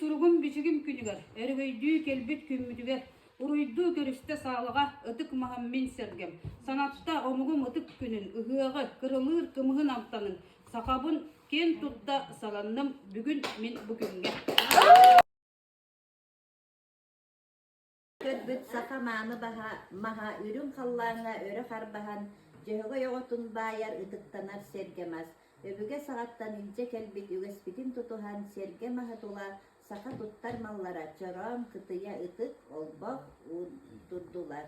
Суругум-бичигим күнүгэр, өрөгөйдүү кэлбит күммүтүгэр, уруйдуу көрүстэ саалаҕа ытык маһым мин сэргэм. Санатта омугум ытык күнүн, ыһыаҕы, кырылыыр кымыһын амтанын, сахабын киэн тутта саланным бүгүн мин бу күҥҥэ. Көрбүт саха мааны баһа маһа үрүҥ халлааҥҥа өрө харбаһан, Дьөһөгөй оҕотун баайар ытыктанар сэргэ мас. Өбүгэ саҕаттан илдьэ кэлбит үгэспитин тутуһан сэргэ маһы тула саха туттар маллара чороон, кытыйа, ытык, олбох турдулар.